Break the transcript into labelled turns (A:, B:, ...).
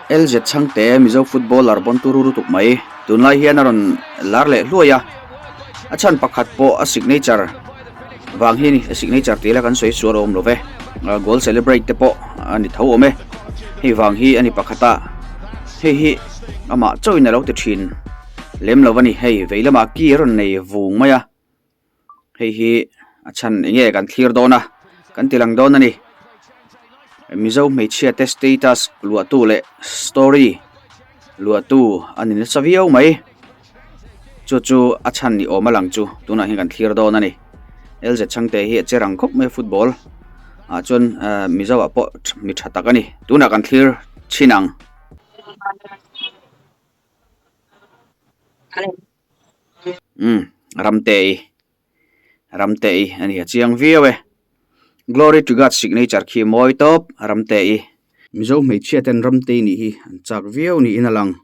A: LZ Chhangte Mizo footballer bawn turu lutuk mai tunlai hian a rawn lar leh hluai a a chhan pakhat pawh a signature vang hi a ni a signature tih ila kan sawi sual awm lo ve goal celebrate te pawh a ni tho awm e hei vang hi a ni pakhat a hei hi amah chauhin a lo ti thin lem lo a ni hei vei lamah ki a rawn nei vung mai a. Hei hi a chhan eng nge kan thlir dawn a kan ti lang dawn a ni Mizo hmeichhia te status luah tu leh story luah tu a ni nasa viau mai chu chu a chhan ni awm a lang chu tunah hian kan thlir dawn a ni Lz Chhangte hi a che rang khawp mai a football ah chuan ah Mizo ah pawh mi tha tak a ni tunah kan thlir chhin ang. Umm Ramtei Ramtei a ni a chiang viau e Glory to God signature khi mawi tawp Ramtei. Mizo hmeichhia ten Ramtei nih hi an chak viau niin a lang.